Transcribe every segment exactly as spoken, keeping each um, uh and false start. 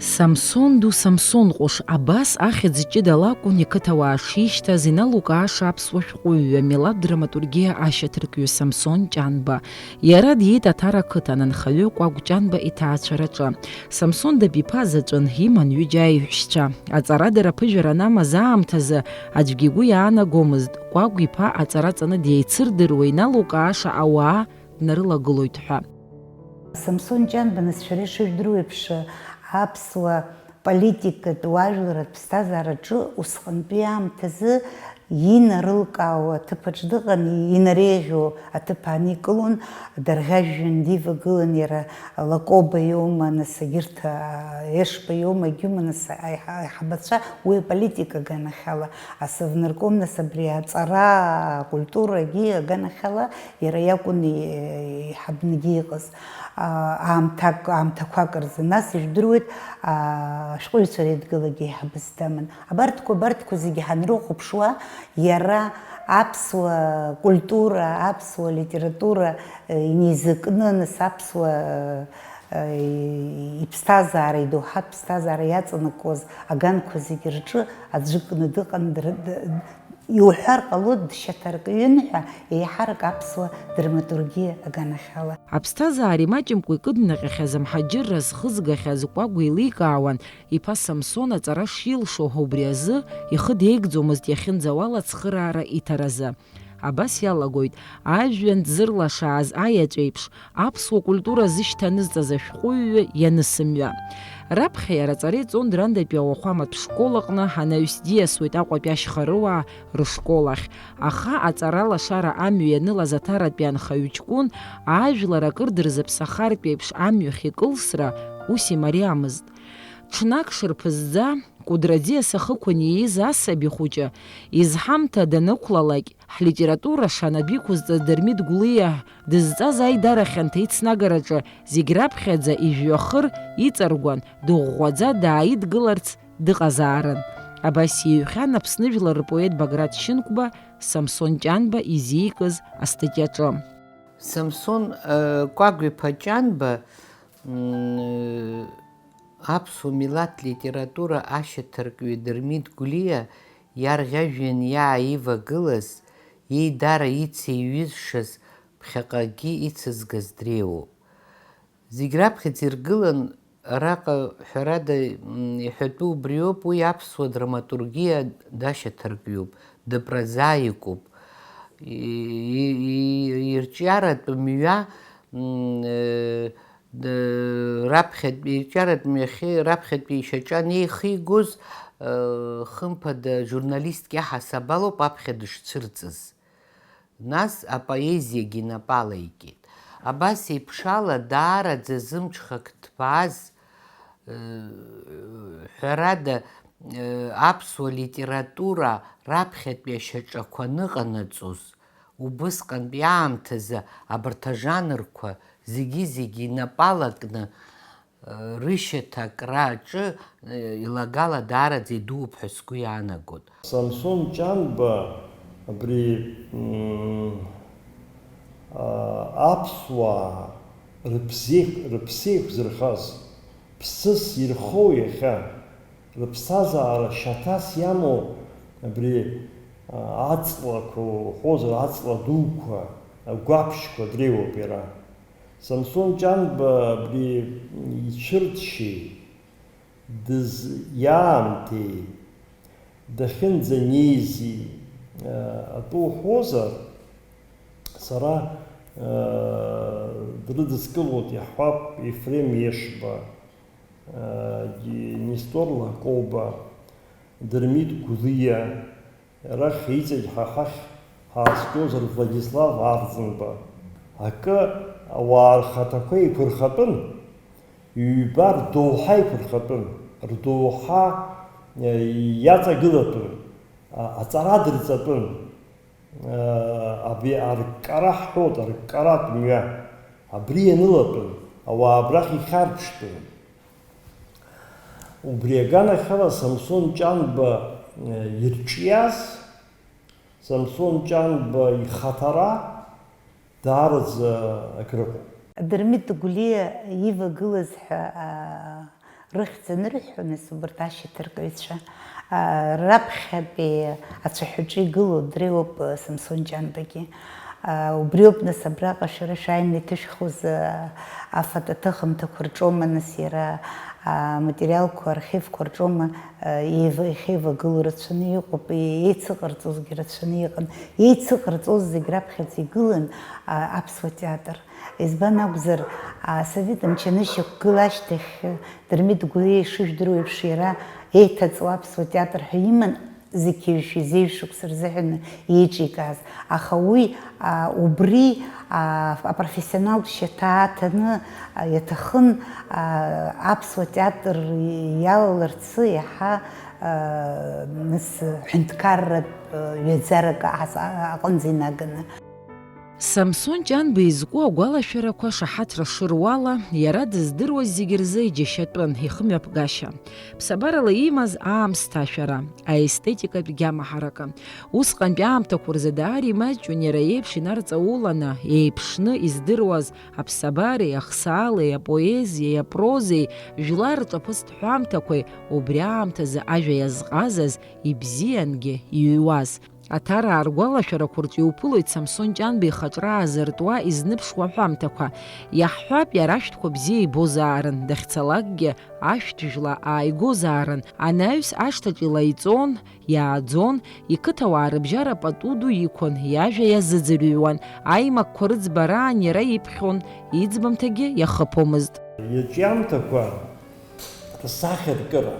Самсон ду, Самсон ҟәыш, абас ахьӡ ҷыдала акәын иқыҭауаа шишьҭаз иналукааша аԥсуа шәҟәыҩҩы, милаҭ драматургиа ашьаҭаркҩы Самсон Ҷанба. Иара диит Аҭара ақыҭан анхаҩы Кәагә Ҷанба иҭаацәараҿы. Самсон Дабиԥа заҵәын, иман ҩыџьа аиҳәшьцәа. Аҵарадара аԥыжәара анамаз аамҭазы аӡәгьы игәы иаанагомызт, Кәагә иԥа аҵара ҵаны деицырдыруа иналукааша ауаа днарылагылоит ҳәа. Самсон Ҷанба, нас, шәара ишыжәдыруа еиԥш, аԥсуа политикатә, уаажәларратә ԥсҭазаараҿы усҟантәи аамҭазы инарылкаауа аҭыԥаҿ дыҟан, инареиӷьу аҭыԥ ааникылон, дарӷьажәҩан дивагылан иара, Лакоба иоума, нас, егьырҭ, а, Ешба иоума, егьиума, нас, аиҳа-, аиҳабацәа, уи аполитика аганахьала, асовнарком, нас, абри аҵара, акультурагьы аганахьала иара иакәын и-, иҳабнгьы иҟаз, а, аамҭак, аамҭақәак рзы. Нас ижәдыруеит, а, ашәҟәыҩҩцәа реидгылагьы еиҳабыс даман. Абарҭқәа, абарҭқәа зегьы ҳанрыхәаԥшуа, иара аԥсуа культура, аԥсуа литература, э, инеизакны, нас аԥсуа, э, иԥсҭазаара, идоуҳатә ԥсҭазаара иаҵанакуаз аганқәа зегьы рҿы аӡәы кны дыҟан, др-, д-, иуҳәар ҟалоит, дшьаҭаркҩын ҳәа, еиҳарак аԥсуа драматургиа аганахьала. Аԥсҭазаара имаҷымкәа икыднаҟьахьаз, амҳаџьырра зхызгахьаз Кәагә еиликаауан, иԥа Самсон аҵара шилшо, убри азы ихы деигӡомызт иахьынӡауала ацхыраара иҭаразы. Абас иалагоит, ажәҩан дзырлашааз аеҵә еиԥш, аԥсуа культура зышьҭанызҵаз ашәҟәыҩҩы ианысымҩа. Раԥхьа иара аҵара иҵон Драндатәи ауахәаматә школ аҟны, анаҩс диасуеит Аҟәатәи ашьхарыуаа рышкол ахь. Аха аҵара лашара амҩа ианылаз Аҭаратәи анхаҩы ҷкәын, ажәлар акыр дырзыԥсахартә еиԥш амҩахь икылсра ус имариамызт. Ҽнак шырԥызӡа, Кәыдраӡиа сахықәан ииз асаби хәыҷы, изҳамҭа данықәлалак, ҳлитература шанап иқәызҵаз Дырмит Гәлиа дызҵаз аидара хьанҭа ицнагараҿы зегь раԥхьаӡа ижәҩахыр иҵаргәан, дыӷәӷәаӡа дааидгыларц дыҟазаарын. Абас иҩхьан Аԥсны жәлар рпоет Баграт Шьынқәба Самсон Ҷанба изикыз астатиаҿы. Самсон, э, Кәагә-иԥа Ҷанба, м, аԥсуа милаҭ литература ашьаҭаркҩы Дырмит Гәлиа иарӷьажәҩан иааивагылаз, иеидара ицеиҩызшаз ԥхьаҟагьы ицызгаз дреиуоуп. Зегь раԥхьаӡа иргылан, араҟа, ҳәарада, м, иҳәатәу убриоуп, уи аԥсуа драматургиа дашьаҭаркҩуп, дыпрозаикуп. И-, и-, и-, ирҿиаратә мҩа, м, э, д-, раԥхьатә, ирҿиаратә мҩахьы, раԥхьатәи ишьаҿа анеихигоз, э, хымԥада, журналистк иаҳасаб алоуп аԥхьа дышцәырҵыз. Нас апоезиагьы инапы алаикит. Абас еиԥшала даараӡа зымҽхак ҭбааз, э, ҳәарада, э, аԥсуа литература раԥхьатәи ашьаҿақәа аныҟанаҵоз, убысҟантәи аамҭазы абарҭ ажанрқәа зегьы-зегьы инапы алакны, рышьаҭакраҿы, э, илагала даараӡа идууп ҳәа сгәы иаанагоит. Самсон Ҷанба абри, м, а, аԥсуаа рыбзеиқә-, рыԥсы еиқәзырхаз, ԥсыс ирхоу иахьа, рыԥсҭазаара шьаҭас иамоу абри, а, аҵлақәа уҳәозар, аҵла дуқәа, агәаԥшьқәа дреиуоуп иара. Самсон Ҷанба абри ицәырҵшьеи, дыз-, иаамҭеи, дахьынӡанеизи, э, атәы уҳәозар, сара, э, дрыдыскылоит, иаҳҳәап, Ефрем Ешба, э, Нестор Лакоба, Дырмит Гәлиа, арахь иҵегь ҳа ҳахь ҳааскьозар Владислав Арӡынба. Акы, ауаа рхаҭақәа еиқәырхатәын, ҩба рдоуҳа еиқәырхатәын, рдоуҳа, э, иаҵагылатәын, а-, аҵара дырҵатәын. Э, абри арккара ҳҳәоит, арккаратә мҩа. Абри ианылатәын, ауаа абрахь ихьарԥштәын. Убри аганахьала Самсон Ҷанба, э, ирҿиаз, Самсон Ҷанба ихаҭара даараӡа акрыҟоуп. Дырмит Гәлиа ивагылаз ҳәа, а, Рыхьӡ анырҳәо, нас, убарҭ ашьаҭаркыҩцәа, а, раԥхьатәи ацәаҳәаҿы игылоу дреиуоуп, а, Самсон Ҷанбагьы. А, убриоуп, нас, абраҟа шәара шәааины иҭышәхуаз, а, афотоҭыхымҭақәа рҿоума, нас, иара, а, аматериалқәа, архивқәа рҿоума, а, еива-, ихеивагылоу рацәаны иҟоуп, е-, еицыҟарҵозгьы рацәаны иҟан. Еицыҟарҵоз зегь раԥхьаӡа игылан, а, аԥсуа театр. Избан акәзар, асовет мчы анышьақәгыла ашьҭахь, Дырмит Гәлиа, ишыжәдыруа еиԥш, иара еиҭаҵуа аԥсуа театр ҳәа иман, зқьи жәшәи зеижә шықәса рзыҳәан еиҿикааз. Аха уи, а, убри, а, апрофессионалтә шьаҭа аҭаны, а, иаҭахын, а, аԥсуа театр иалаларц иаҳа, а, нас, ҳәынҭқарратә, а, ҩаӡарак аҟаз-, аҟынӡа инаганы. Самсон Ҷанба изку агәалашәарақәа шаҳаҭра шыруала, иара дыздыруаз зегьы рзы иџьашьатәын ихымҩаԥгашьа. Ԥсабарала имаз аамсҭашәара, аестетикатә гьама ҳаракы. Усҟантәи аамҭақәа рзы даара имаҷҩын иара иеиԥш инарҵауланы, еиԥшны издыруаз аԥсабареи, ахсаалеи, апоезиеи, апрозеи, жәлар рҿаԥыцтә ҳәамҭақәеи, убри аамҭазы ажәа иазҟазаз, ибзиангьы иҩуаз. Аҭараа ргәалашәарақәа рҿы иуԥылоит Самсон Ҷанба ихаҿра аазыртуа изныԥшуа аҳәамҭақәа. Иаҳҳәап, иара ашәҭқәа бзиа ибозаарын, дахьцалакгьы ашәҭ жәла ааигозаарын, анаҩс ашҭаҿ илаиҵон, иааӡон, иқыҭауаа рыбжьара пату ду иқәын, иажәа иазыӡырҩуан, аимакқәа рыӡбараан иара иԥхьон, иӡбамҭагьы иахыԥомызт. Иҿиамҭақәа рсахьаркыра,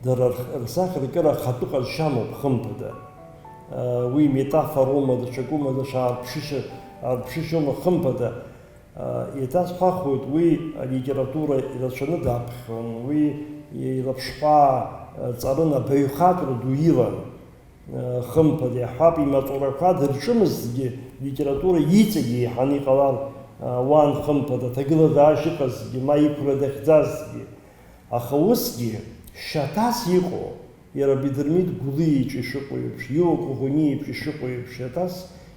дара рх-, рсахьаркыра ахатәы ҟазшьа амоуп, хымԥада. Уи метафороума, даҽакума, даҽа арԥшышьа, арԥшышьоума, хымԥада. Еиҭасҳәахуеит, уи алитература ирацәаны даԥхьон, уи илаԥшҳәаа ҵарын, абаҩхатәра ду илан. Хымԥада, иаҳҳәап, имаҵурақәа дырҿымызҭгьы, литература иҵегьы еиҳаны иҟалар ауан, хымԥада, ҭагылазаашьа ыҟазҭгьы, ма иқәра дахьӡазҭгьы. Аха усгьы шьаҭас иҟоу, иара Бедермит Гәлиа иҿы ишыҟоу еиԥш, Иуа Коӷониа иҿы ишыҟоу еиԥш, шьаҭас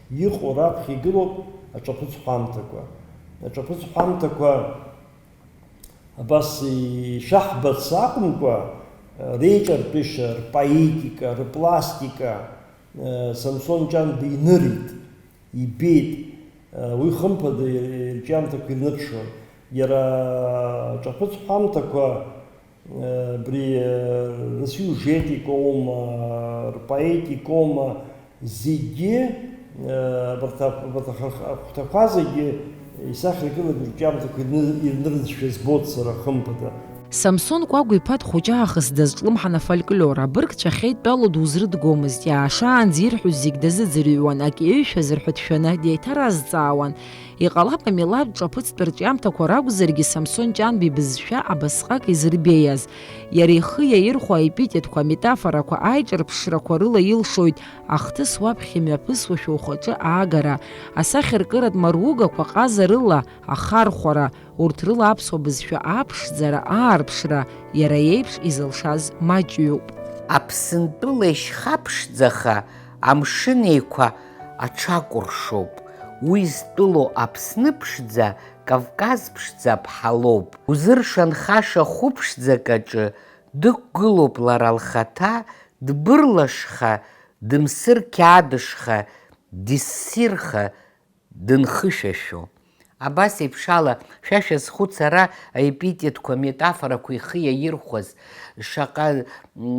иҟоу раԥхьа игылоуп аҿаԥыцтә ҳәамҭақәа. Аҿаԥыцтә ҳәамҭақәа абас ишаҳбац акәымкәа, реиҿартәышьа, рпоетика, рпластика, Самсон Ҷанба инырит, ибеит. Уи, хымԥада, ирҿиамҭақәа ирныԥшуан. Иара аҿаԥыцтә ҳәамҭақәа, абри, рсиужетикоума, рпоетикоума, зегьы, э, абарҭ ап-, абарҭ ахырх-, ахәҭақәа зегьы исахьаркыратә рҿиамҭақәа ирны-, ирнырӡшәа збоит сара, хымԥада. Самсон Кәагә-иԥа дхәыҷы аахыс дазҿлымҳан афольклор, абырг цәахьеидтәалоу дузрыдгомызт, иаашаанӡа ирҳәоз зегь дазыӡырҩуан, акы иаҩшәазар ҳәа дшәаны деиҭаразҵаауан. Иҟалап, амилаҭтә ҿаԥыцтә рҿиамҭақәа ракәзаргьы, Самсон Ҷанба ибызшәа абасҟак изырбеиаз. Иара ихы иаирхәо аепитетқәа, аметафорақәа, аиҿырԥшрақәа рыла илшоит ахҭыс уаԥхьа имҩаԥысуашәа ухаҿы аагара, асахьаркыратә маругақәа ҟазарыла ахархәара, урҭ рыла аԥсуа бызшәа аԥшӡара, аарԥшра, иара иеиԥш изылшаз маҷҩуп. Аԥсынтәыла ишьхаԥшӡаха амшын еиқәа аҽакәыршоуп, уи зтәылоу Аԥсны ԥшӡа, Кавказ ԥшӡа аԥҳалоуп. Узыршанхаша хәы ԥшӡак аҿы дықәгылоуп лара лхаҭа, дбырлашха, дымсырқьаадышха, диссирха, дынхышәашәо. Абас еиԥшала, шәа шәазхәыц, ара аепитетқәа, аметафорақәа ихы иаирхәаз, шаҟа, м,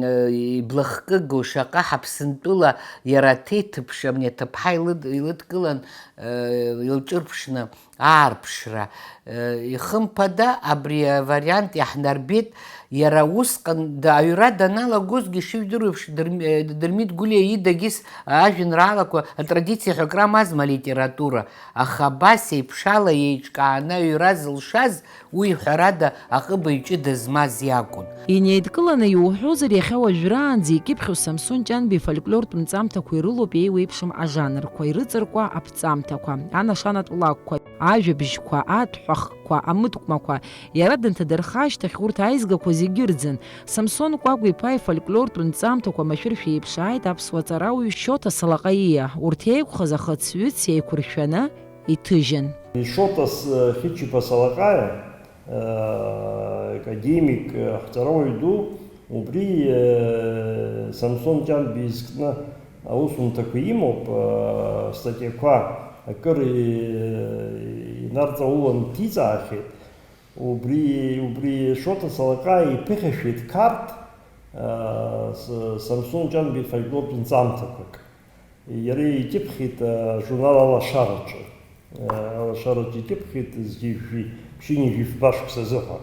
иблахкыгоу, шаҟа ҳаԥсынтәыла иара аҭеиҭыԥш, амни аҭыԥҳа илыд-, илыдкылан, э, илҿырԥшны аарԥшра. Э, ихымԥада, абри авариант иаҳнарбеит, иара усҟан да-, аҩра даналагозгьы, ишыжәдыруеиԥш, Дырм-, э, Дырмит Гәлиа идагьыс ажәеинраалақәа атрадициа ҳәа акрамазма алитература? Аха абас еиԥшала еиҿкааны аҩра зылшаз, уи, ҳәарада, аҟыбаҩ ҷыда змаз иакәын. Инеидкыланы иуҳәозар, иахьа уажәраанӡа икьыԥхьу Самсон Ҷанба ифольклортә нҵамҭақәа ирылоуп еиуеиԥшым ажанрқәа, ирыҵаркуа аԥҵамҭақәа, анашанатә лакәқәа, ажәабжьқәа, аҭәҳәахқәа, амыткәмақәа. Иара дынҭадырха ашьҭахь урҭ аизгақәа зегьы ырӡын. Самсон Кәагә-иԥа ифольклортә нҵамҭақәа машәыршәа еиԥшааит аԥсуа ҵарауаҩ Шьоҭа Салаҟаиа. Урҭ еиқәхаз ахыцҩыц еиқәыршәаны иҭыжьын. Шьоҭа С-, Хьычиԥа Салаҟаиа, академик, ҳҵарауаҩ ду, убри Самсон Ҷанба изкны аусумҭақәа имоуп, статиақәа акыр инарҵаулан дҭиҵаахьеит. Убри, убри Шоҭа Салаҟаиа иԥыхьашәеит Қарҭ, Самсон Ҷанба ифольклортә нҵамҭақәак. Иара икьыԥхьит ажурнал Алашараҿы. Алашараҿы икьыԥхьит зқьи жәшәи, ԥшьынҩажәи жәафба шықәса азыҳәан.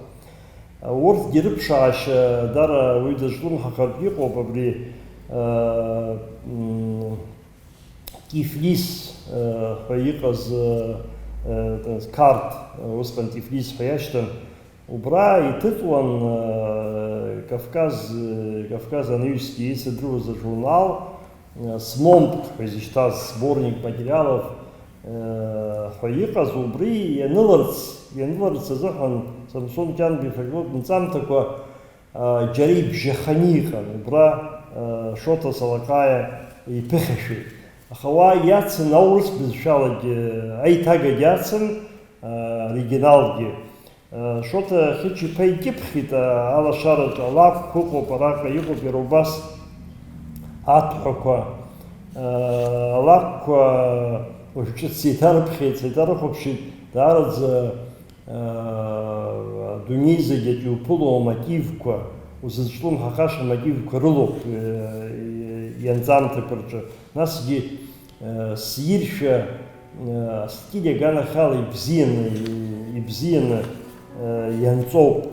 Урҭгьы рыԥшаашьа дара уаҩы дазҿлымҳахартә иҟоуп, абри, м, Кифлис, ҳәа иҟаз, Қарҭ, усҟан Тифлис ҳәа иашьҭан, убра иҭыҵуан, Кавказ, Кавказ анаҩсгьы исыдыруаз ажурнал, Смомтк ҳәа изышьҭаз, сборник материалов, ҳәа иҟаз, убри ианыларц, ианыларц азыҳәан Самсон Ҷанба ифольклортә нҵамҭақәа џьара ибжьаханы иҟан, убра Шоҭа Салаҟаиа иԥыхьашәеит. Аха уа иацын аурыс бызшәалагьы, аиҭагагьы ацын, оригиналгьы. Шоҭа Хьыча-иԥа икьыԥхьит алашараҿы, алакәқәа ыҟоуп, араҟа иҟоуп иара убас аҭәҳәақәа, алакәқәа уажә ҿыц еиҭарыԥхьеит, сеиҭарыхәаԥшит, даараӡа Адунеи зегьы иуԥыло амотивқәа, узызҿлымҳахаша амотивқәа рылоуп ианҵамҭақәа рҿы. Насгьы сиршәа астиль аганахьала ибзианы, ибзианы ианҵоуп.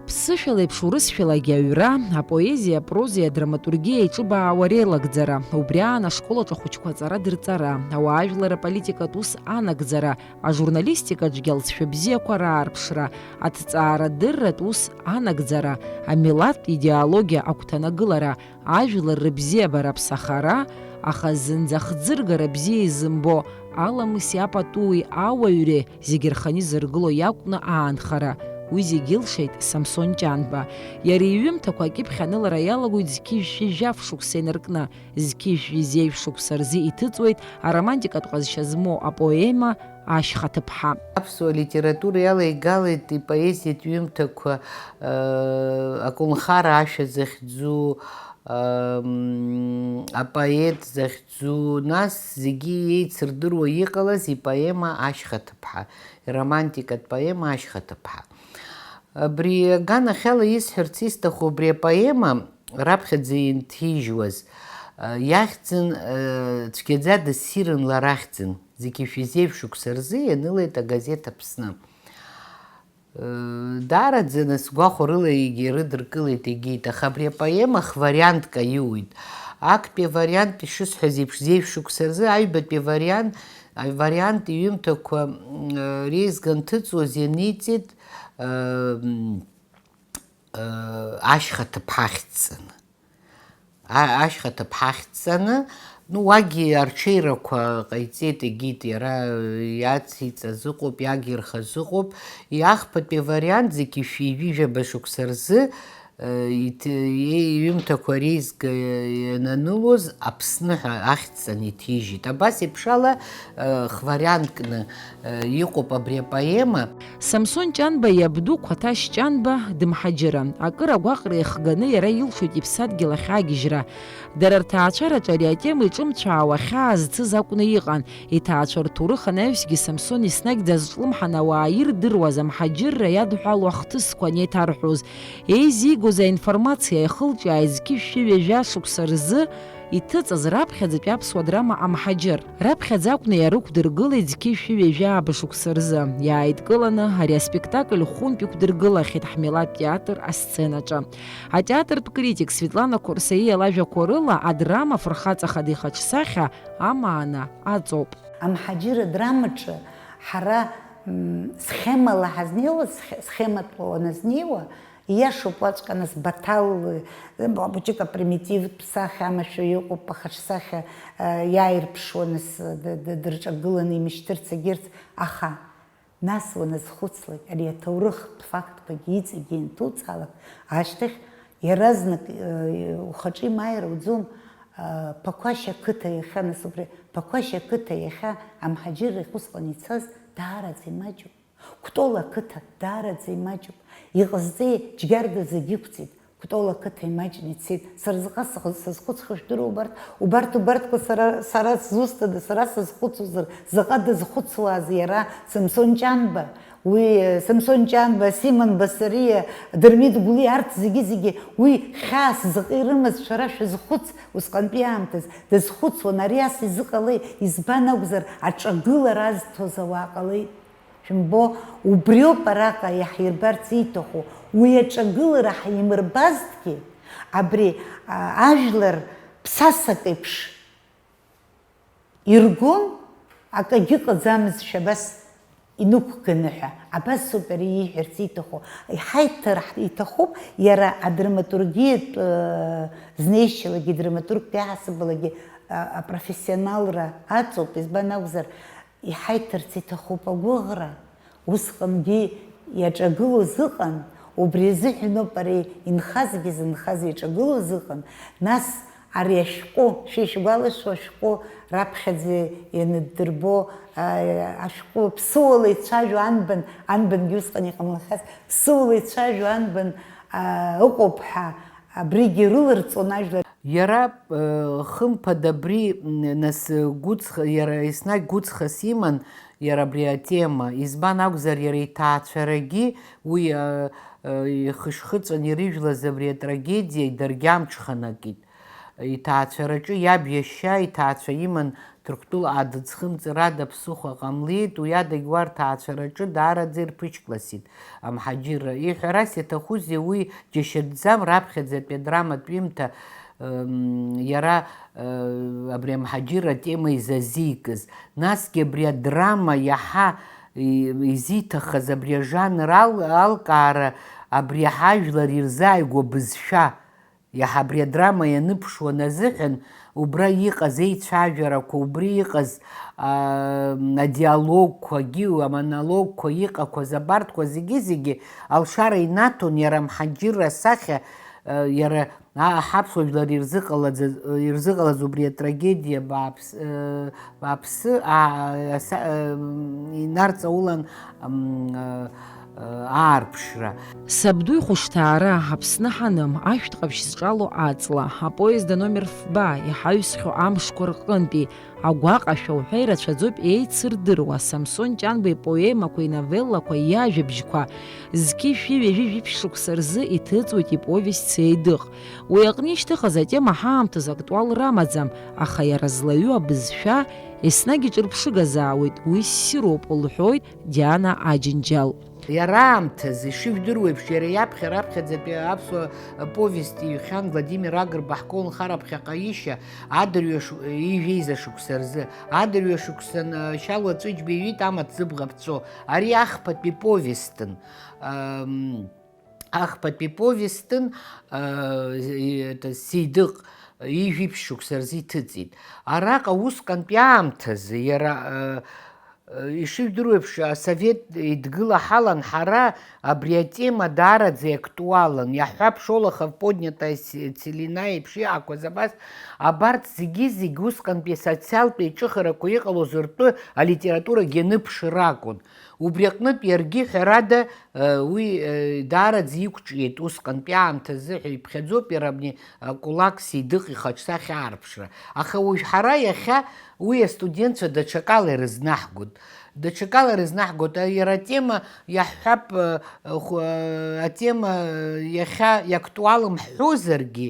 Ԥсышәала еиԥш урысшәалагьы аҩра, апоезиа, апрозеи адраматургиеи аиҿыбаауа реилагӡара, убри аан ашкол аҿы ахәыҷқәа аҵара дырҵара, ауаажәлар аполитикатә ус анагӡара, ажурналистикаҿгьы алҵшәа бзиақәа раарԥшра, аҭҵаарадырратә ус анагӡара, амилаҭтә идеологиа агәҭанагылара, ажәлар рыбзиабара аԥсахара, аха зынӡа хӡыргара бзиа изымбо аламыси апатуи ауаҩреи зегьы рханы изыргыло иакәны аанхара, уи зегь илшеит Самсон Ҷанба. Иара иҩымҭақәа акьыԥхь анылара иалагоит зқьи жәшәи жәаф шықәса инаркны, зқьи жәшәи зеижә шықәса рзы иҭыҵуеит аромантикатә ҟазшьа змоу апоема Ашьха ҭыԥҳа. Аԥсуа литература иалеигалеит ипоезиатә ҩымҭақәа, э, аколнхара ашәа захьӡу, ам, апоет захьӡу, нас зегьы еицырдыруа иҟалаз ипоема Ашьха ҭыԥҳа, иромантикатә поема Ашьха ҭыԥҳа. Абри аганахьала исҳәарц исҭаху, абри апоема раԥхьаӡа инҭижьуаз, а, иахьӡын, а, цәгьаӡа дассирын лара ахьӡын, зқьи жәшәи зеижә шықәса рзы ианылеит агазеҭ Аԥсны. Э, даараӡаны сгәахәарыла егьи ирыдыркылеит, егьит, аха абри апоема хвариантк аиуит. Актәи авариант, ишысҳәаз еиԥш, зеижә шықәса рзы, аҩбатәи авариант, авариант иҩымҭақәа, м, э, реизга анҭыҵуаз ианиҵеит, э, м, э, ашьха ҭыԥҳа ахьӡҵаны. А-, ашьха ҭыԥҳа ахьӡҵаны, ну, уагьы арҽеирақәа ҟаиҵеит, егьит, иара иациҵаз ыҟоуп, иагирхаз ыҟоуп. Иахԥатәи авариант зқьи жәшәи жәаба шықәса рзы, э, иҭ-, иҩымҭақәа реизга иананылоз Аԥсны ҳәа ахьӡҵаны иҭижьит. Абас еиԥш ала, э, хварианткны, э, иҟоуп абри апоема. Самсон Ҷанба иабду Қәаҭашь Ҷанба дымҳаџьыран. Акыр агәаҟра иахганы иара илшоит иԥсадгьыл ахь агьежьра. Дара рҭаацәараҿы ари атема иҿымцәаауа хьаа зцыз акәны иҟан. Иҭаацәа рҭоурых анаҩсгьы Самсон еснагь дазҿлымҳан ауаа ирдыруаз амҳаџьырра иадҳәалоу ахҭысқәа анеиҭарҳәоз. Еизигоз аинформациа иахылҿиааит зқьи жәшәи ҩажәа шықәса рзы иҭыҵыз раԥхьаӡатәи аԥсуа драма Амҳаџьыр. Раԥхьаӡа акәны иаарықәдыргылеит зқьи жәшәи ҩажәи ааба шықәса рзы. Иааидкыланы ари аспектакль хәынтә иқәдыргылахьеит ҳмилаҭтә театр асценаҿы. Атеатртә критик Светлана Қәырсаиа лажәақәа рыла, адрама афырхаҵа хада ихаҿсахьа амаана аҵоуп. Амҳаџьыр адрамаҿы ҳара, м, схемала ҳазнеиуаз, схе-, схематәла уаназнеиуа, Ииашоуп, уаҵәҟьа нас Баҭал, э, хәыҷык апримитивтә сахьа амашәа иҟоуп, ахаҿсахьа, э, иааирԥшуа нас, э, д-, д-, дырҿагыланы имышьҭырц егьырҭ, аха нас уаназхәыцлак, ари аҭоурыхтә фактқәагьы иҵегьы ианҭуҵаалак, ашьҭахь иаразнак, э, ухаҿы имааир ауӡом, э, Ԥақәашь ақыҭа иахьа, нас убри Ԥақәашь ақыҭа иахьа амҳаџьыррахь усҟан ицаз даараӡа имаҷуп. Кәтол ақыҭа даараӡа имаҷуп. Иҟазҵеи, џьгьарда зегь иқәҵит. Кәтол ақыҭа имаҷны ицеит. Сара заҟа схы-, сазхәыцхьоу жәдыруа убарҭ, убарҭ, убарҭқәа сара, сара сзусҭада, сара сазхәыцуазар, заҟа дазхәыцуааз иара, Самсон Ҷанба? Уи, Самсон Ҷанба, Симон Басариа, Дырмит Гәлиа, арҭ зегьы-зегьы уи хьаас заҟа ирымаз шәара шәазхәыц, усҟантәи аамҭаз дазхәыцуан, ари ас изыҟалеи, избан акәзар, аҿагылара азҭоз ауаа ҟалеит. Шәымбо, убриоуп араҟа иаҳирбарц ииҭаху, уи аҿагылара ҳаимырбазҭгьы, абри, а, ажәлар ԥсасак еиԥш иргон, акагьы ыҟаӡамызшәа абас инықәганы ҳәа, абас ауп иара ииҳәарц ииҭаху. Иҳаиҭар ҳ-, иҭахуп иара адраматургиатә, э, знеишьалагьы, драматургтәи аҳасабалагьы, а, апрофессионалра аҵоуп, избан акәзар, иҳаиҭарц иҭахуп агәыӷра, усҟангьы иаҿагылоз ыҟан, убри азыҳәаноуп ари инхазгьы зынхаз иаҿагылоз ыҟан, нас ари ашәҟәы, шәа ишәгәалашәо ашәҟәы раԥхьаӡа ианаддырбо, а, ашәҟәы ԥсыуала ицәажәо анбан, анбангьы усҟан иҟамлахьаз, ԥсыуала ицәажәо анбан, а, ыҟоуп ҳәа, абригьы рыларҵон ажәлар. Иара, э, хымԥада абри, м, нас, э, гәыҵх-, иара еснагь гәыҵхас иман иара абри атема. Избан акәзар, иара иҭаацәарагьы уи, э, э, ихышхыҵәан ирыжәлаз абри атрагедиа даргьы амҽханакит. Иҭаацәараҿы иаб иашьа иҭаацәа иман Ҭырқәтәылаҟа дыӡхымҵыр ада ԥсыхәа ҟамлеит, уи адагь уа рҭаацәараҿы даараӡа ирԥышькласит амҳаџьырра. Иҳәарас иаҭахузеи, уи џьашьатәӡам, раԥхьаӡатәи адраматә ҩымҭа, м, иара, э, абри амҳаџьырра атема изазикыз. Насгьы абри адрама иаҳа и-, изиҭахыз абри ажанр ал-, алкаара, абри ҳажәлар ирзааигәоу абызшәа, иаҳа абри адрама ианыԥшуан азыҳәан, убра иҟаз еицәажәарақәа, убри иҟаз, аа, адиалогқәагьы, амонологқәа иҟақәаз абарҭқәа зегьы-зегьы алшара инаҭон иара амҳаџьырра асахьа, а, иара, а, ҳаԥсуа жәлар ирзыҟалаӡаз, ирзыҟалаз убри атрагедиа бааԥс-, э, бааԥсы, а, аса-, э, инарҵаулан, м, э, аарԥшра. Сабду ихәышҭаара, Аԥсны ҳаным, ашәҭ ҟаԥшь зҿало аҵла, апоезд аномер фба, иҳаҩсхьоу амшқәа рҟынтәи, агәаҟашәа уҳәа ирацәаӡоуп еицырдыруа, Самсон Ҷанба ипоемақәа, иновеллақәа, иажәабжьқәа. Зқьи шәи ҩажәи жәиԥшь шықәса рзы иҭыҵуеит иповест Сеидыҟ. Уи аҟны ишьҭыхыз атема ҳаамҭазы актуалра амаӡам, аха иара злаҩу абызшәа еснагь иҿырԥшыгазаауеит, уи ссируп, лҳәоит Диана Аџьынџьал. Иара аамҭазы, ишыжәдыруеиԥш, иара иаԥхьа раԥхьаӡатәи аԥсуа повест иҩхьан Владимир Агрба Ҳколнхара ԥхьаҟа ишьа, адырҩаш-, ижәеиза шықәса рзы, адырҩашықәсан, э, Шьалуа Ҵәыџьба иҩит амаҭ зыбӷа ԥҵәо. Ари ахԥатәи повестын. Ам, ахԥатәи повестын, э, это, Сеидыҟ ижәиԥшь шықәса рзы иҭыҵит. Араҟа усҟантәи аамҭазы иара, э, Ишыжәдыруеиԥш, асовет еидгыла ҳалан ҳара, абри атема даараӡа иактуалын. Иаҳҳәап, Шолохов, Поднятая се-, целина еиԥш иҟақәаз абас, абарҭ зегьы-зегь усҟантәи асоциалтә еиҿыхарақәа иҟалоз ртәы алитературагьы аныԥшыр акәын. Убри аҟнытә иаргьы, ҳәарада, э, уи, э, даараӡа иқәҿиеит усҟантәи аамҭазы ҳәа иԥхьаӡоуп иара абни, э, Кулак Сеидыҟ ихаҿсахьа аарԥшра. Аха уажә ҳара иахьа Уи астудентцәа даҽакала ирызнаҳгоит. Даҽакала ирызнаҳгоит, а, иара атема иаҳҳәап, э, хә-, э, атема, э, иахьа иактуалым ҳҳәозаргьы,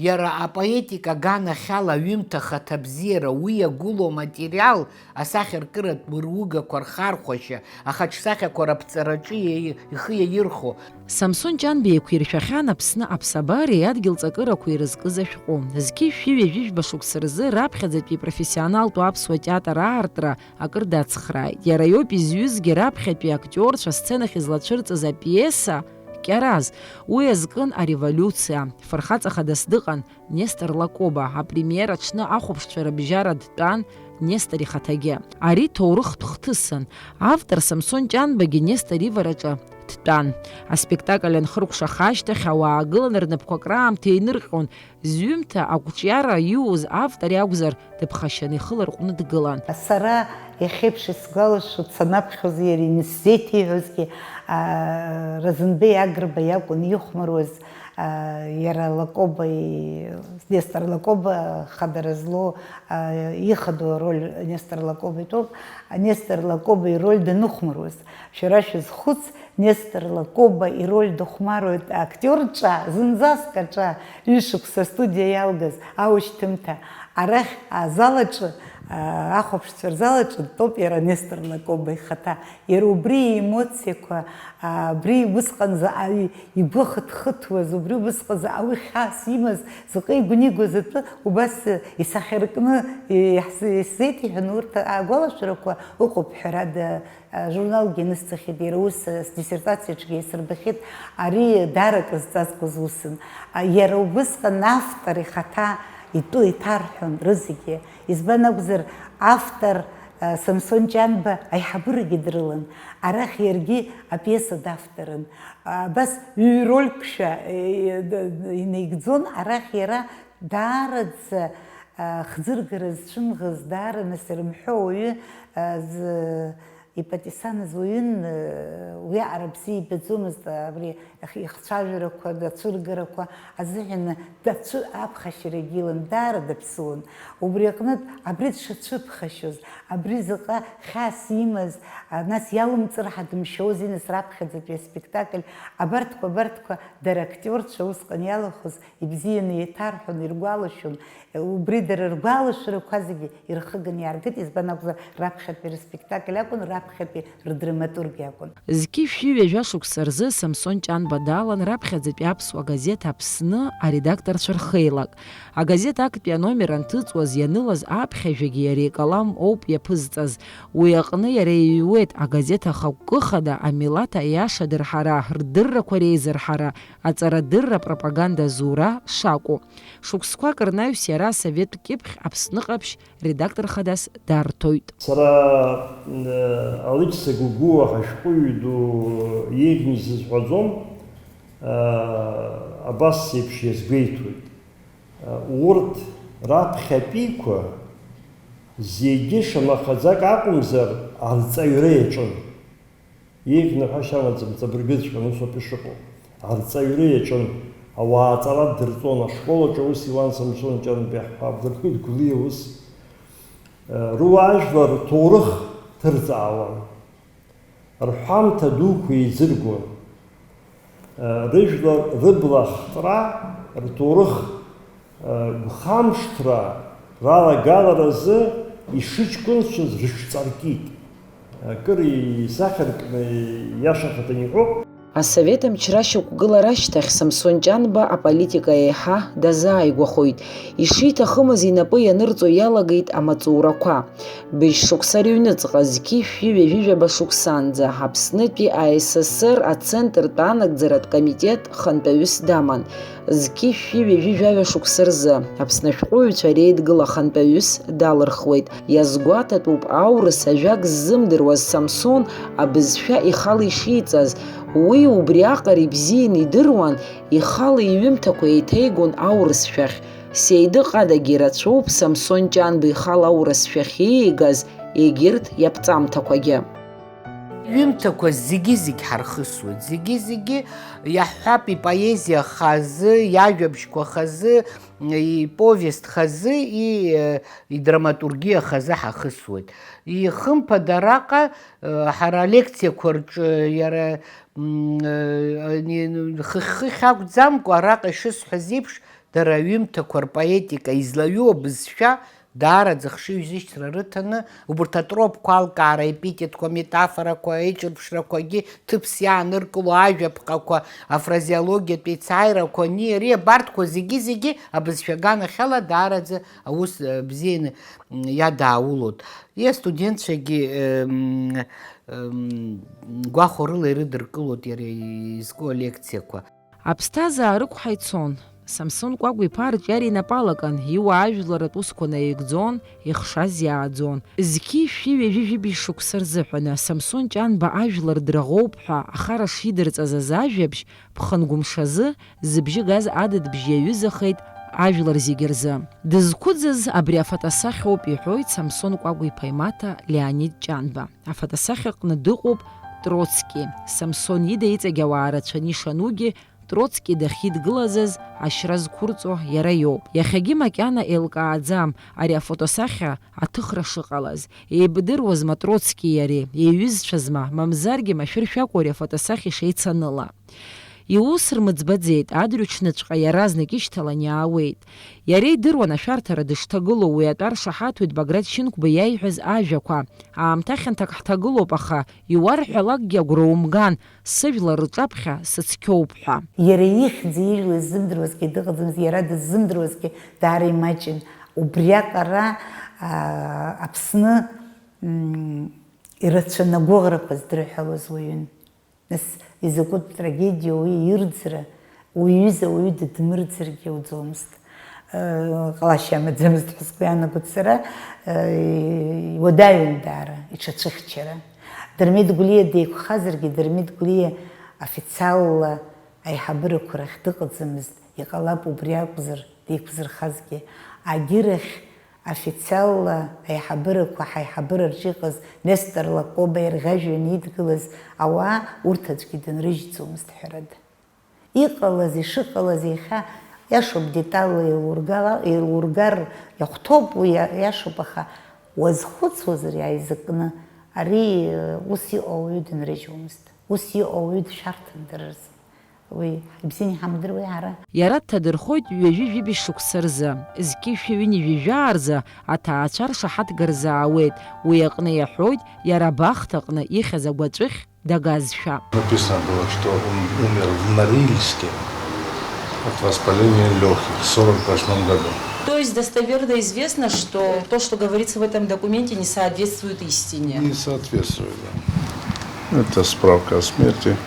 иара апоетика аганахьала аҩымҭа хаҭабзиара, уи иагәылоу аматериал, асахьаркыратә мыругақәа рхархәашьа, ахаҿсахьақәа раԥҵараҿы иаи-, ихы иаирхәо, Самсон Ҷанба еиқәиршәахьан Аԥсны аԥсабареи адгьыл ҵакырақәеи ирызкыз ашәҟәы. Зқьи шәи ҩажәи жәба шықәса рзы раԥхьаӡатәи ипрофессионалтәу аԥсуа театр аартра акыр дацхрааит. Иара иоуп изҩызгьы раԥхьатәи актиорцәа асценахь излацәырҵыз апиеса Кьараз. Уи азкын ареволиуциа. Фырхаҵа хадас дыҟан Нестор Лакоба. Апремиера аҽны ахәаԥшцәа рыбжьара дтәан Нестор ихаҭагьы. Ари ҭоурыхтә хҭысын. Автор Самсон Ҷанбагьы Нестор ивараҿы дтәан. Аспектакль анхыркәшаха ашьҭахь, ауаа гыланы рнапқәа акраамҭа еинырҟьон. Зҩымҭа ақәҿиара иуз автор иакәзар, дыԥхашьаны ихы ларҟәны дгылан. Сара иахьеиԥш исгәалашәоит, санаԥхьоз иара инысзеиҭеиҳәозгьы, а, Разанбеи Агрба иакәын ихәмаруаз, а, иара Лакоба, и-, Нестор Лакоба хадара злоу, а, ихадоу ароль Нестор Лакоба итәоуп. Нестор Лакоба ироль даныхәмаруаз, шәара шәызхәыц, Нестор Лакоба ироль дыхәмаруеит актиор ҿа, зынӡаск аҿа, ҩышықәса астудиа иалгаз аушьҭымҭа. Арахь азал аҿы, а, ахәаԥшцәа рзал аҿы дтәоуп иара Нестор Лакоба ихаҭа. Иара убри иемоциақәа, а, убри усҟан заҟа и-, игәы хыҭхыҭуаз, убри усҟан заҟа уи хьаас имаз, заҟа игәнигоз атәы убас исахьаркны иаҳзы-, исзеиҭеиҳәон. Урҭ агәалашәарақәа ыҟоуп, ҳәарада, Журналгьы нысҵахьеит, иара ус сдиссертациаҿгьы исырбахьеит, ари даара акрызҵазкуаз усын. Иара убысҟан автор ихаҭа итәы иҭарҳәон рызегьы. Избан акәзар, автор, Самсон Ҷанба аиҳабырагьы дрылан. Арахь иаргьы апиеса давторын. Абас ҩ-рольк шәа, инаигӡон, арахь иара даараӡа, хӡыргара зцәымӷыз, даара нас ирымҳәо ауаҩы, з-, Ипатисаныз уаҩын, уиаҟара бзиа ибаӡомызт, абри ихцәажәарақәа, ацәыргарақәа азыҳәан дацәы-, аԥхашьарагьы илан, даара даԥсуан. Убри аҟнытә, абри дшацәыԥхашьоз, абри заҟа хьаас имаз, а, нас иалымҵыр ҳәа дымшьози, нас раԥхьаӡатәи аспектакль, абарҭқәа, абарҭқәа дара актиорцәа усҟан иалахәыз ибзианы еиҭарҳәон, иргәалашәон. Убри дара ргәалашәарақәа зегьы ирхыганы иааргеит, избан акәзар, раԥхьатәи рыспектакль акәын, раԥхьатәи рдраматург иакәын. Зқьи шәи ҩажәа шықәса рзы Самсон Ҷанба далан раԥхьаӡатәи аԥсуа газеҭ Аԥсны аредакторцәа рхеилак. Агазеҭ актәи аномер анҭыҵуаз ианылаз аԥхьажәагьы иара икалам ауп иаԥызҵаз. Уи аҟны иара иҩуеит агазеҭ ахықәкы хада амилаҭ аиаша дырҳара, рдыррақәа реизырҳара, аҵарадырра, апропаганда зура шакәу. Шықәсқәак рнаҩс иара асоветтә кьыԥхь Аԥсны ҟаԥшь редактор хадас дарҭоит. Сара, э, Алықьса Гәыгәуа ҳашәҟәыҩҩы ду иеиӷьны исызҳәаӡом, э, абас еиԥш иазгәеиҭоит. Э, урҭ раԥхьатәиқәа зегьы шамахаӡак акәымзар арҵаҩра иаҿын. Еиӷьны ҳәашьа амаӡам, ҵабыргыҵәҟьан, усоуп ишыҟоу. Арҵаҩра иаҿын, ауаа аҵара дырҵон, ашкол аҿы аус иуан Самсон Ҷанба иаҳҳәап, Дырмит Гәлиа ус. Руаажәлар рҭоурых ҭырҵаауан. Рҳәамҭа дуқәа еизыргон. Рыжәлар рыбла ахтра, рҭоурых, гәхамышҭра ралагаларазы ишыҷкәынцәаз рыҽҵаркит. Акыр исахьаркны иашахаҭан иҳәоуп. Асовет амчра шьақәгылара ашьҭахь Самсон Ҷанба аполитика еиҳа дазааигәахоит. Ишиҭахымыз инапы ианырҵо иалагеит амаҵурақәа. Быжь шықәса рыҩныҵҟа, зқьи шәи ҩажәи жәаба шықәсаанӡа, Аԥснытәи А С С Р ацентртә анагӡаратә комитет хантәаҩыс даман. Зқьи шәи ҩажәи жәаҩа шықәса рзы Аԥсны ашәҟәыҩҩцәа реидгыла хантәаҩыс далырхуеит. Иазгәаҭатәуп аурыс ажәак ззымдыруаз Самсон абызшәа ихала ишиҵаз. Уи убриаҟара ибзианы идыруан, ихала иҩымҭақәа еиҭеигон аурысшәахь. Сеидыҟадагьы ирацәоуп Самсон Ҷанба ихала аурысшәахь ииагаз егьырҭ иаԥҵамҭақәагьы. Ҩымҭақәа зегьы-зегь ҳархысуеит, зегьы-зегьы иаҳҳәап, ипоезиа хазы, иажәабжьқәа хазы, иповест хазы, и-, идраматургиа хазы ҳахысуеит. Ихымԥада араҟа, ҳара алекциақәа рҿы иара, м, хыхь-хыхь акәӡамкәа, араҟа ишысҳәаз еиԥш, дара аҩымҭақәа рпоетика излаҩу абызшәа даараӡа хшыҩзышьҭра рыҭаны, убарҭ атропқәа алкаара, аепитетқәа, аметафорақәа, аиҿырԥшрақәагьы ҭыԥс иааныркыло ажәаԥҟақәа, афразеологиатә еицааирақәа, ани, ари абарҭқәа зегьы-зегьы абызшәа аганахьала даараӡа аус, э, бзианы, м, иадааулоит. Иа студентцәагьы, э, м, э, м, гәахәарыла ирыдыркылоит иара изку алекциақәа. Аԥсҭазаара ықәҳа ицон. Самсон Кәагә-иԥа арҿиара инапы алакын, иуаажәларратә усқәа наигӡон, ихшаз иааӡон. Зқьи шәи ҩажәи жәибжь шықәса рзыҳәаны Самсон Ҷанба ажәлар драӷоуп ҳәа ахара шидырҵаз азы ажәабжь, ԥхынгәымшазы, зыбжьы газ адыдбжь иаҩызахеит ажәлар зегьы рзы. Дызқәыӡыз абри афотосахьоуп, иҳәоит Самсон Кәагә-иԥа имаҭа Леонид Ҷанба. Афотосахьаҟны дыҟоуп Троцки. Самсон ида иҵегь ауаа рацәаны ишанугьы, Троцки дахьидгылазаз ашьра зқәырҵо иара иоуп. Иахьагьы макьана еилкааӡам ари афотосахьа аҭыхра шыҟалаз. Еибдыруазма Троцкии иареи, еиҩызцәазма, мамзаргьы машәыршәакәу ари афотосахьа ишеицаныла? Иус рмыӡбаӡеит, адырҩаҽныҵәҟьа иаразнак ишьҭалан иаауеит. Иара идыруан ашәарҭара дышҭагылоу, уи атәы аршаҳаҭуеит Баграт Шьынқәба иаиҳәаз ажәақәа. Аамҭа хьанҭак ҳҭагылоуп, аха иуарҳәалакгьы агәра умган, сыжәлар рҿаԥхьа сыцқьоуп ҳәа. Иара ихьӡ ижәла иззымдыруазгьы дыҟаӡамызт, иара дыззымдыруазгьы даара имаҷын. Убриаҟара, аа, Аԥсны, м, ирацәаны агәыӷрақәа здырҳәалоз уаҩын. Нас изакәытә трагедиоу уи ирӡра, уҩыза уаҩы дыдмырӡыргьы ауӡомызт. Э, ҟалашьа амаӡамызт ҳәа сгәы иаанагоит сара, э, иуадаҩын даара иҽацәыхьчара. Дырмит Гәлиа деиқәхазаргьы, Дырмит Гәлиа официалла аиҳабырақәа рахь дыҟаӡамызт, иҟалап убри акәзар деиқәзырхазгьы. Агьырахь официалла аиҳабырақәа ҳаиҳабыра рҿы иҟаз Нестор Лакоба ирӷьажәҩаны идгылаз ауаа урҭ аӡәгьы дынрыжьӡомызт, ҳәарада. Иҟалаз, ишыҟалаз иахьа иашоуп, деталла еилургала-, еилургар иахәҭоуп, уи иа-, иашоуп, аха уазхәыцуазар иааизакны, ари, э, ус иҟоу ауаҩы дынрыжьуамызт, ус иҟоу ауаҩы дшәарҭан дара рзы. Уи ибзианы иҳамдыруеи ҳара? Иара дҭадырхоит ҩажәи жәибжь шықәса рзы, зқьи шәи ҩынҩажәи жәаа рзы аҭаацәа ршаҳаҭга рзы аауеит, уи аҟны иаҳәоит, иара абахҭаҟны ихьыз агәаҵәыхь дагазшәа. Написано было, что он умер в Норильске от воспаления лёгких в сорок восьмом году. То есть достоверно известно, что то, что говорится в этом документе, не соответствует истине? Не соответствует, да. Это справка о смерти.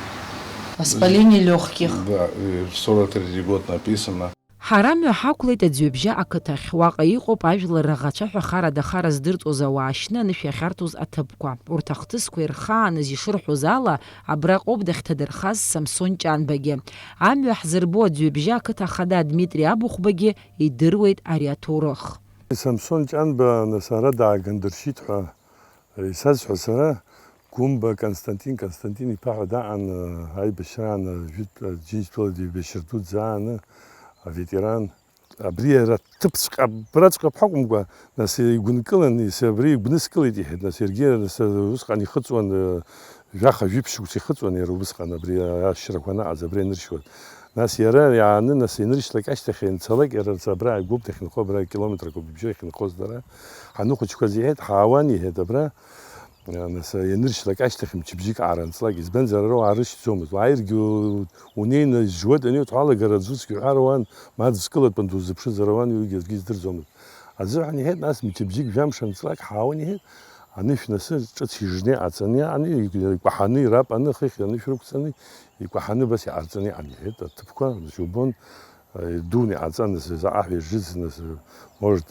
Воспаление лёгких. Да, и в сорок третий год написано. Ҳара амҩа ҳақәлеит Аӡҩыбжьа ақыҭахь. Уаҟа иҟоуп ажәлар раӷацәа ҳәа харада хара здырҵоз ауаа шьны анышә иахьарҭоз аҭыԥқәа. Урҭ ахҭысқәа ирхааныз ишырҳәоз ала, абраҟоуп дахьҭадырхаз Самсон Ҷанбагьы. Амҩа ҳзырбо Аӡҩыбжьа ақыҭа ахада Дмитри Абыхәбагьы идыруеит ари аҭоурых. Самсон Ҷанба, нас, ара даагандыршьит ҳәа исазҳәо сара, Гәымба Константин, Константин-иԥа ҳәа даан, аибашьраан, жәытә Џьынџьтәылатә еибашьра дуӡӡа ааны, аветеран. Абри иара ҭыԥҵәҟьа, абраҵәҟьа ҳәа акәымкәа, нас, игәынкылан, ес-, абри игәныскылеит, иҳәеит, нас, иаргьы, нас, усҟан ихыҵуан, жәаха-жәиԥшь шықәса ихыҵуан иара убысҟан, абри ашьрақәа анаҟаз, абри аныршьуаз. Нас иара иааны, нас, ианыршьлак ашьҭахь, ианцалак, иара абра агәыԥ дахьынхо, абра километрак ауп ибжьы иахьынхоз дара. Ҳанхәыҷқәаз иҳәеит, ҳаауан, иҳәеит, абра. Нас, ианыршьлак ашьҭахь мчыбжьык аарынҵлак, избанзар, ара уаарышьҭӡомызт. Уааиргьы у-, унеины зжуеит, аниуҭ уалагар аӡә усгьы уҳәар ауан, ма дыскылатәан дузыԥшызар ауан, уигьы аӡәгьы издырӡомызт. Азыҳәан иҳәеит, нас мчыбжьык жәамш анҵлак ҳаауан иҳәеит, анышә насы ҿыц ижны аҵаны иааны, икәаҳаны ирапаны, хыхь анышә рықәҵаны, икәаҳаны абас иҟарҵаны иҟан иҳәеит, аҭыԥқәа, нас иубон, Идуны иҟаҵан, нас, заҟа ҳәа иржызны, нас, может,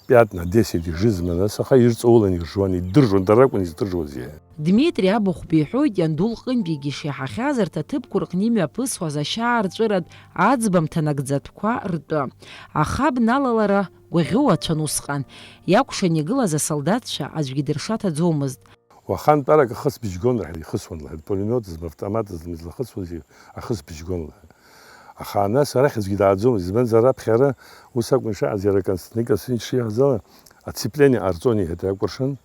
пятна, десять иржызма, нас, аха ирҵаулан иржуан, идыржуан, дара ракәын издыржуаз иара. Дмитри Абыхәба иҳәоит, ианду лҟынтәигьы ишиаҳахьаз арҭ аҭыԥқәа рҟны имҩаԥысуаз ашьаарҵәыратә аӡбамҭа нагӡатәқәа ртәы. Аха абналалара гәаӷьуа ацәан усҟан. Иакәшан игылаз асолдаҭцәа аӡәгьы дыршаҭаӡомызт. Уахантәарак ахысбыжь гон, лҳәеит, ихысуан, лҳәеит, пулемиотызма, автоматызма излахысуаз ахысбыжь гон, лҳәеит. Аха нас арахь аӡәгьы дааӡомызт, избанзар, раԥхьа ара ус акәын ишыҟаз, иара Константин Константинович ишиҳәаз ала, оцепление ҟарҵон, иҳәеит, иакәыршан,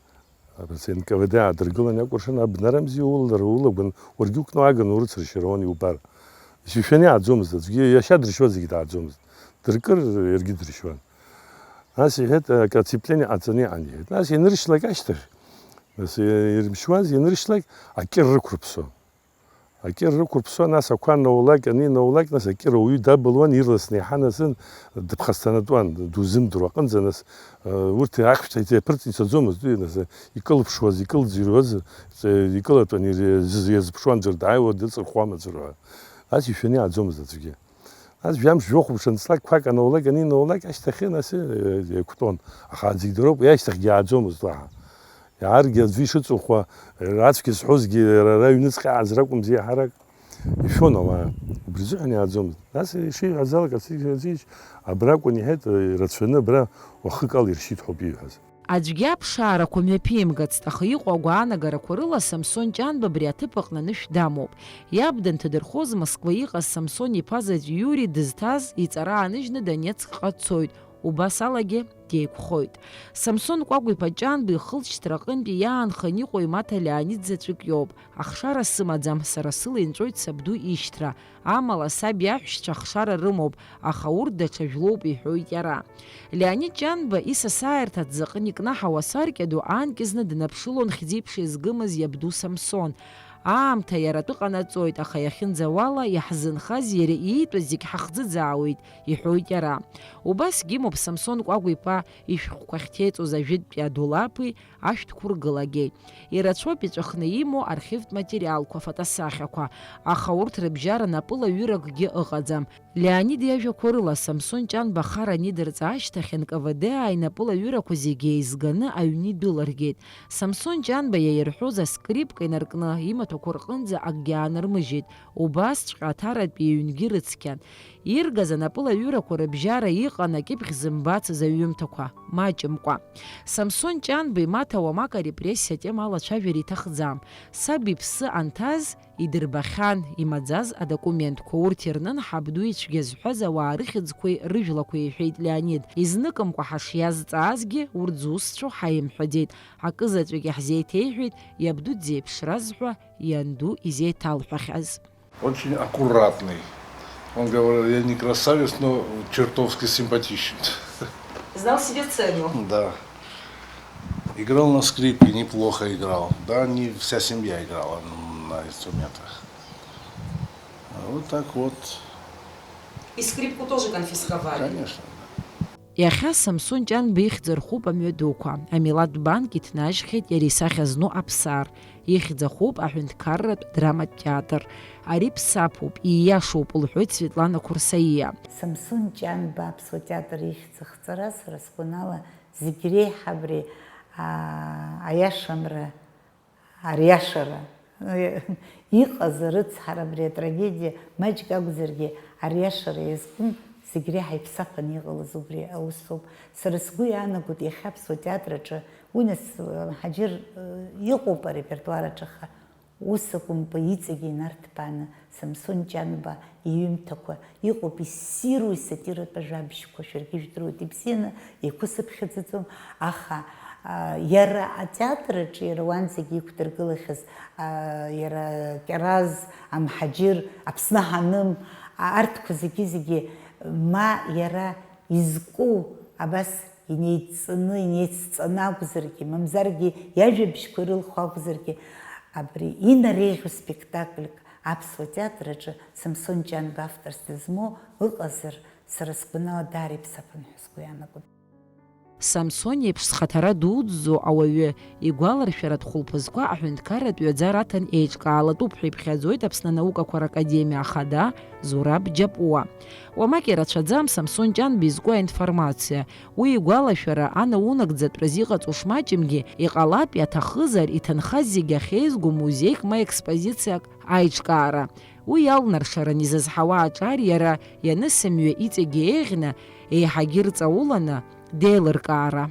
абас Н К В Д аадыргылан иакәыршан, абнара мзиа улалар улагәан, уаргьы укны уааганы урыцыршьыр ауан иубар. Ишәаны иааӡомызт аӡәгьы, иашьа дыршьуа зегьы дааӡомызт. Дыркыр, иаргьы дыршьуан. Нас иҳәеит, акы оцепление ҟаҵаны иҟан, иҳәеит. Нас ианыршьлак ашьҭахь, нас ирымшьуаз, ианыршьлак, акыр рықәрыԥсо. Акыр рықәырԥсуан, нас ақәа наулак, анинаулак, нас акыр ауаҩы дабылуан, ирласны иаҳа, нас дыԥхасҭанатәуан, дузымдыруа аҟынӡа, нас, э, урҭ ахьшәҭ иаԥырҵ ицаӡомызт уи, нас икылԥшуаз, икылӡырҩуаз, э, икылатәан, ир-, зыз-, иазыԥшуан, ӡәыр дааиуа дыҵырхуама, ӡәыр ҳәа. Нас ишәаны иааӡомызт аӡәгьы. Нас жәамш жәохәуп ҽынҵлак қәак анаулак, анинаулак, ашьҭахьы нас, э, еиқәтәон. Аха аӡәгьы дыроуп, уи ашьҭахьгьы ааӡомызт уаҳа. Иааргьы аӡәы ишыҵыхәа, ацәгьа зҳәозгьы иара ара аҩныҵҟьа ааз ракәымзи иаҳарак. Ишәон ауаа, убри азыҳәан иааӡомызт. Нас ишиҳәаз ала, Кастрик Џьарӡиевич, абра акәын иҳәеит, ирацәаны абра уахык ала иршьит ҳәоуп ииҳәаз. Аӡәгьы аԥшаарақәа мҩаԥимгацт, аха иҟоу агәаанагарақәа рыла Самсон Ҷанба абри аҭыԥ аҟны анышә дамоуп. Иаб данҭадырхоз Москва иҟаз Самсон иԥа заҵә Иури дызҭаз иҵара ааныжьны Донецкҟа дцоит, убас алагьы деиқәхоит. Самсон Кәагә-иԥа Ҷанба ихылҵшьҭра аҟынтәи иаанхан иҟоу имаҭа Леонид заҵәык иоуп. Ахшара сымаӡам, сара сыла инҵәоит сабду ишьҭра. Амала, саб иаҳәшьцәа ахшара рымоуп, аха урҭ даҽа жәлоуп, иҳәоит иара. Леонид Ҷанба исасааирҭа аҭӡаҟны икнаҳауа асаркьа ду аанкьа зны днаԥшылон хьӡи-ԥшеи згымыз иабду Самсон. Аамҭа иара атәы ҟанаҵоит, аха иахьынӡауала иаҳзынхаз иара иитәыз зегь ҳахӡыӡаауеит, иҳәоит иара. Убасгьы имоуп Самсон Кәагә-иԥа ишәҟәқәа ахьҭеиҵоз ажәытәтәи адулаԥи ашәҭқәа ргылагьы. Ирацәоуп иҵәахны имоу архивтә материалқәа, фотосахьақәа, аха урҭ рыбжьара напылаҩыракгьы ыҟаӡам. Леонид иажәақәа рыла, Самсон Ҷанба ахара анидырҵа ашьҭахь, Н К В Д-аа инапылаҩырақәа зегьы еизганы аҩны идәылыргеит. Самсон Ҷанба иаирҳәоз аскрипка инаркны имаҭәақәа рҟынӡа акгьы аанырмыжьит. Убасҵәҟьа аҭаратәи иҩнгьы рыцқьан. Иргаз анапылаҩырақәа рыбжьара иҟан акьыԥхь зымбацыз аҩымҭақәа, маҷымкәа. Самсон Ҷанба имаҭа уамак арепрессиа атема алацәажәара иҭахӡам. Саб иԥсы анҭаз идырбахьан, имаӡаз адокументқәа урҭ ирнын ҳабду ицәгьа зҳәаз ауаа рыхьӡқәеи рыжәлақәеи, иҳәеит Леонид. Изныкымкәа ҳашиазҵаазгьы, урҭ зусҭцәоу ҳаимҳәаӡеит. Акызаҵәык иаҳзеиҭеиҳәеит, иабду дзеиԥшраз ҳәа ианду изеиҭалҳәахьаз. Очень аккуратный. Он говорил: «Я не красавец, но чертовски симпатичен». Знал себе цену. Да. Играл на скрипке, неплохо играл. Да, не вся семья играла на инструментах. А вот так вот. И скрипку тоже конфисковали? Конечно. Иахьа Самсон Ҷанба ихьӡ рхуп амҩадуқәа, амилаҭ банк иҭнажьхьеит иара исахьа зну аԥсар, ихьӡ ахуп аҳәынҭқарратә драматә театр. Ари ԥсаԥуп, ииашоуп, лҳәоит Светлана Қәырсаиа. Самсон Ҷанба аԥсуа театр ихьӡ ахҵара, сара сгәанала, зегь реиҳа абри, аа, аиашамра ариашара, иҟаз арыцҳара, абри атрагедиа маҷк акәзаргьы, ариашара иазкын, зегь реиҳа иԥсахын иҟалаз убри аус ауп. Сара сгәы иаанагоит, иахьа аԥсуа театр аҿы, уи нас, Мҳаџьыр, иҟоуп арепертуар аҿы, аха ус акәымкәа, иҵегьы инарҭбааны Самсон Ҷанба иҩымҭақәа иҟоуп, иссиру исатиратә ажәабжьқәа шәаргьы ижәдыруеит ибзианы, иқәысыԥхьаӡаӡом, аха, а, иара атеатр аҿы иара уанӡагьы иқәдыргылахьаз, а, иара Кьараз, Амҳаџьыр, Аԥсны ҳаным, а, арҭқәа зегьы-зегьы ма иара изку абас инеидҵаны, инеицҵаны акәзаргьы, мамзаргьы иажәабжьқәа ирылху акәзаргьы, абри инареиӷьу спектакльк аԥсуа театр аҿы Самсон Ҷанба авторс дызмоу ыҟазар, сара сгәанала, даара иԥсаԥын ҳәа сгәы иаанагон. Самсон еиԥш зхаҭара дуӡӡоу ауаҩы игәаларшәаратә хәылԥазқәа аҳәынҭқарратә ҩаӡара аҭан еиҿкаалатәуп ҳәа иԥхьаӡоит Аԥсны анаукақәа ракадемиа ахада Зураб Џьапуа. Уамак ирацәаӡам Самсон Ҷанба изку аинформациа. Уи игәалашәара, анаунагӡатәраз иҟаҵоу шмаҷымгьы, иҟалап, иаҭахызар, иҭынхаз зегьы ахьеизго музеик ма експозициак аиҿкаара. Уи иалнаршаран изызҳауа аҿар иара ианысымҩа иҵегьы еиӷьны, еиҳагьы ирҵауланы деилыркаара.